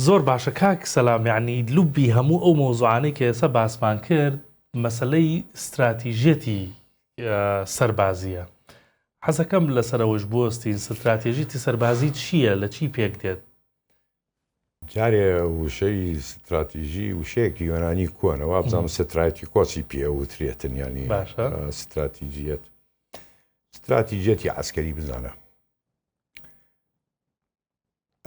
زۆر باشە کاک سەلام یەعنی لوبی هەموو ئەو مەوزوعانەی کە ئێستا باسمان کرد مەسەلەی ستراتیژیەتی سەربازیە حەزەکەم لەسەر ئەوەش بوەستین ستراتێژیتی سەربازی چییە لە چی پێک دێت؟ جارێ وشەی ستراتیژی وشەیەکی یۆنانی کۆنە وابزانم ستراتیکۆسی پێ وترێتن ینی باشە ستراتیژیەت ستراتیژیەتی عسکەری بزانە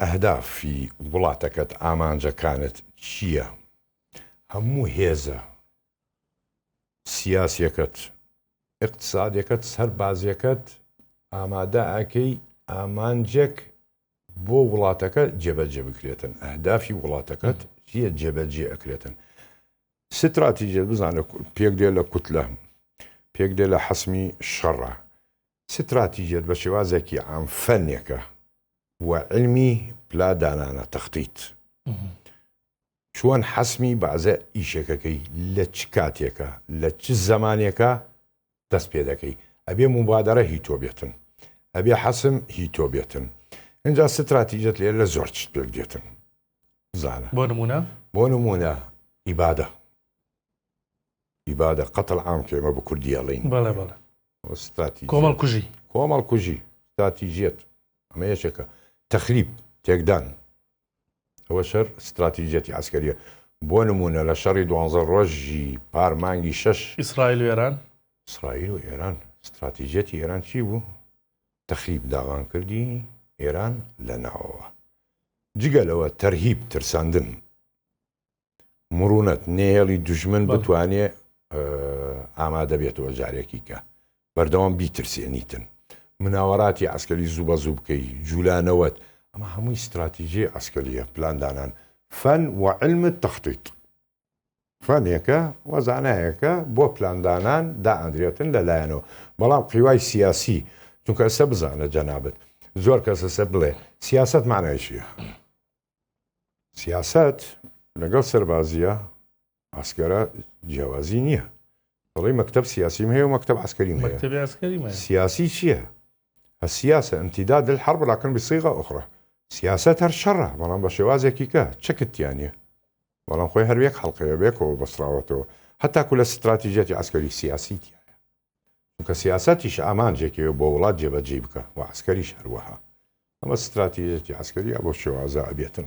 ئەهدافی وڵاتەکەت ئامانجەکانت چییە؟ هەموو هێزە سیاسیەکەت، ئیقتسادیەکەت، سەربازیەکەت ئامادە ئەکەی ئامانجێک بۆ وڵاتەکە جێبەجێ بکرێتن، ئەهدافی وڵاتەکەت چییە جێبەجێ ئەکرێتن. ستراتیجیەت بزانە پێک دێ لە کوتلە، پێک دێ لە حەسمی شەڕە، ستراتیجیەت بە شێوازێکی عام فەنێکە و علمی پلا دانانە تەختیت چۆن حەسمی بەعزە ئیشێکەکەی لە چ کاتێکە لە چ زەمانێکە دەست پێ دەکەی ئەبێ موبادەرە هی تۆ بێتن ئەبێ حەسم هی تۆ بێتن اینجا ستراتیجەت لێرە لە زۆر چت پێک دێتن زانە بۆ نمونە بۆ نمونە ئیبادە ئیبادە قەتڵ عام کە ئێمە بە کوردی ئەڵێین بەڵێ بەڵێ ستراتیجیەت کۆمەڵ کوژی کۆمەڵ کوژی ستراتیجیەت ئەمە یەکێکە تەخریب تێکدان ئەوە شەر ستراتیجیەتی عسکەریە بۆ نمونە لە شەڕی دوانزە ڕۆژی پار مانگی شەش ئیسرائیل و ئێران ئیسرائیل و ئێران ستراتیجیەتی ئێران چی بوو تەخریب داغان کردی ئێران لە ناوەوە جگە لەوە تەرهیب ترساندن مڕونەت نەیەڵی دوژمن بتوانێ ئامادە بێتەوە جارێکی کە بەردەوام بیترسێنیتن مناوەراتی عسکەری زوو بە زوو بکەی جولانەوەت ئەمە هەمووی استراتیژی عسکەریە پلاندانان فەن و علم تخطیط فەنێکە وەزانایەکە بۆ پلاندانان دائەندرێتن لەلایەنەوە بەڵام قیوای سیاسی چونکە ئەسە بزانە جەنابت زۆر کەس ئەسە بڵێ سیاست معنای چییە سیاسەت لەگەڵ سەربازیە عسکەرە جیاوازی نییە دەڵێی مەکتەب سیاسیم هەیە و مەکتەب عسکەریم هەیە مەکتەبی عسکەریم هەیە سیاسی چییە؟ السیاسە امتداد للحرب لكن بصيغة أخرى سیاسەت هەر شەڕە بەڵام بە شێوازێکی کە چەکت تیا نییە بەڵام خۆی هەر یەک حەڵقەیە بێکەوە بەسراوەتەوە هەتاکو لە ستراتیژیەتی عسکەری سیاسی تایە چونکە سیاسەتیش ئامانجێکی بۆ وڵات جێبەجێی بکە و عسکەریش هەروەها ئەمە ستراتیژیەتی عسکەریە بۆ شێوازە ئەبێتن.